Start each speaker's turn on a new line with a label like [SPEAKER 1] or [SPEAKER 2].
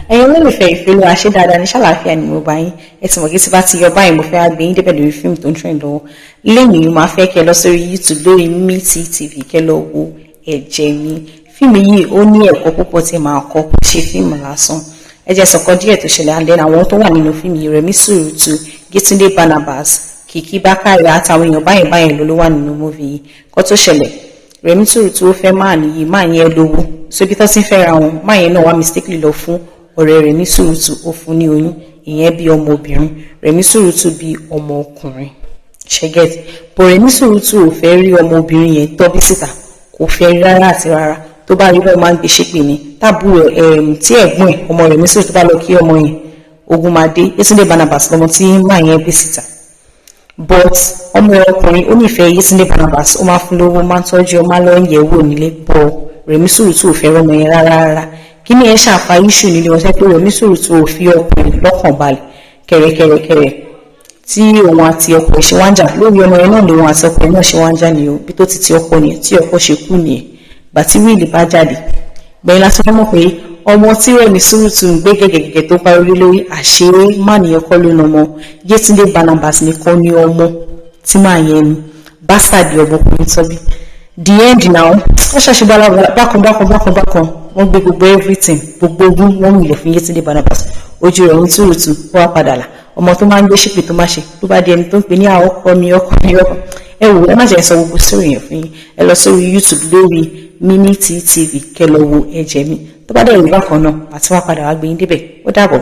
[SPEAKER 1] Ẹ̀yin olólùfẹ́ ìfẹ́lú àṣẹ dáadáa ní ṣàlàáfíà ni mo bá yín. Ẹ ti mọ̀ kí tí bá ti yọ báyìí, mo fẹ́ wá gbé yín débẹ̀ lórí fíìmù tó ń trend lọ́wọ́ lẹ́yìn. Máa fẹ́ kẹ́ lọ sórí YouTube lórí Miti TV, kẹ́ lọ wo Ẹ̀jẹ̀ Mi. Fíìmù yìí, ó ní ẹ̀kọ́ púpọ̀ tí màá kọ́, kò ṣe fíìmù lásán. Ẹ jẹ́ sọ̀kọ́ díẹ̀ tó ṣẹlẹ̀, and then àwọn tó wà nínú fíìmù yìí: Rẹ̀mí Sùrùtù, Yétúndé Barnabas, Kìkì Bákàrè àtàwọn èèyàn báyìí báyìí ló wà nínú movie yìí. Kó tó ṣẹlẹ̀, Rẹ̀mí Sùrùtù, ó fẹ́ máa nìyí, máa yẹn lówó. So ibi tó ti ń fẹ́ra wọn, máa yẹn náà wá mistakenly lọ fún ọ̀rẹ́ rẹ̀ ní Sùrùtù, ó fún ní oyún. Ìyẹn bí ọmọ obìnrin, Rẹ̀mí Sùrùtù bí ọmọ ọkùnrin. Ṣé ẹ get? But Rẹ̀mí Sùrùtù ò fẹ́ rí ọmọ obìnrin yẹn tọ́bí síta, kò fẹ́ rí rárá àti rárá. Tó bá rí bẹ́ẹ̀, máa ń gbé ṣépè ní tábù ẹ̀. Tí ẹ̀gbọ́n ẹ̀, ọmọ Rẹ̀mí Sùrùtù, bá lọ kí ọmọ yẹn, ogun máa dé. Yétúndé Barnabas lọmọ tí máa yẹn bí síta, but ọmọ ọkùnrin, ó nífẹ̀ẹ́ Yétúndé Barnabas, ó máa fún lówó, máa ń tọ́jú ọ, máa lọ ń yẹ̀ wò nílé. But Rẹ̀mí Sùrùtù ò fẹ́ rọmọ yẹn rárá rárá. Kí ni ẹ ṣàfà issue nílé wọn sẹ́ pé Rẹ̀mí Sùrùtù ò fi ọkùnrin lọ́kàn balẹ̀. Kẹ̀rẹ̀kẹ̀rẹ̀kẹ̀rẹ̀ tí òun àti ọkọ ẹ̀ ṣe wá ń jà lórí ọmọ yẹn náà lòun àti ọkọ ẹ̀ náà ṣe wá ń jà nìyẹn. Bí tó ti ti ọkọ nìyẹn, tí ọkọ ṣe kú nìyẹn. Gbà tí will bá jáde gbẹ̀yìn lásán, fẹ́ mọ̀ pé ọmọ tí Rẹ̀mí Sùrùtù ń gbé gẹ́gẹ́gẹ́ tó parí lórí, àṣé má nìyẹn kọ́ ló nà ọmọ. Yétúndé Barnabas nìkan ní ọmọ tí máa yẹn ni, bastard ọmọkùnrin tọ́bí. The end now, wọ́n ṣàṣe bákan bákan bákan bákan, wọ́n gbé gbogbo everything, gbogbo ogún, wọ́n mú ilẹ̀ fún Yétúndé Barnabas. Ojú rẹ̀ ń túrùtù, ó wá padà là. Ọmọ tó máa ń gbé ṣípè tó máa ṣe ló bá di ẹni tó ń pè ní àwọn ọkọ mi, ọkọ mi, ọkọ. Ẹ wò, ẹ má jẹ́ sọ gbogbo sórí yẹn fún yín. Ẹ lọ sórí YouTube lórí Mimi TV, kẹ́ lọ wo Ẹ̀jẹ̀ Mi. Tó bá dẹ̀ rí bákan náà, àti wá padà wá gbé yín débẹ̀. Ó dàbọ̀.